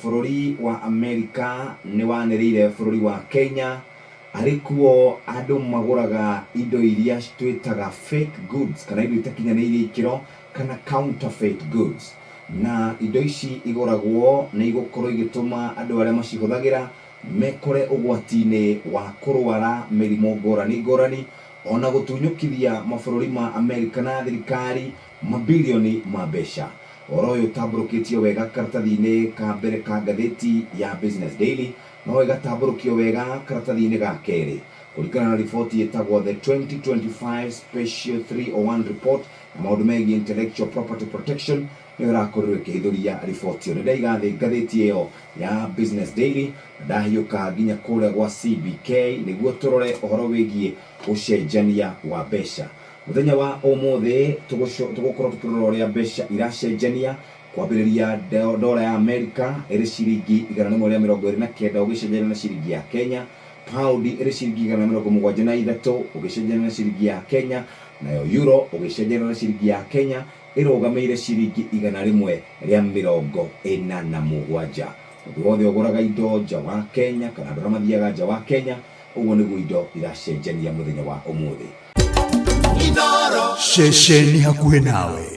Bũrũri wa Amerika nĩ wanĩrĩire bũrũri wa Kenya arĩ kuo andũ magũraga indo iria twĩtaga fake goods kana indo itakinyanĩirie ikĩro kana counterfeit goods. Na indo ici igũragwo nĩ igũkorwo igĩtũma andũ arĩa macihũthagĩra mekore ũgwati-inĩ wa kũrwara mĩrimũ ngũrani ngũrani ona gũtunyũkithia mabũrũri ma Amerika na thirikari mabilioni ma mbeca. Ũhoro ũyũ ũtambũrũkĩtio wega karatathi-inĩ ka mbere ka ngathĩti ya Business Daily, no ĩgatambũrũkio wega karatathi-inĩ ga kerĩ. Kũringana na riboti ĩtagwo The 2025 Special 301 Report na maũndũ megiĩ Intellectual Property Protection nĩyo ĩrakorirwo ĩkĩhithũria riboti ĩyo. Nĩ ndaiga thĩ ngathĩti ĩyo ya Business Daily na ndahiũka nginya kũrĩa gwa CBK nĩguo tũrore ũhoro wĩgiĩ ũcenjania wa mbeca. Mũthenya wa ũmũthĩ tũgũkorwo tũkĩrora ũrĩa mbeca iracenjania kwambĩrĩria ndora ya Amerika ĩrĩ ciringi 129 ũgĩcenjania na ciringi ya Kenya, paundi ĩrĩ ciringi 173 ũgĩcenjania na ciringi ya Kenya, nayo euro ũgĩcenjania na ciringi ya Kenya ĩrũgamĩire ciringi 147. Mũndũ wothe ũgũraga indo nja wa Kenya kana andũ arĩa mathiaga nja wa Kenya, ũguo nĩguo indo iracenjania mũthenya wa ũmũthĩ. Ceceni hakuhĩ nawe.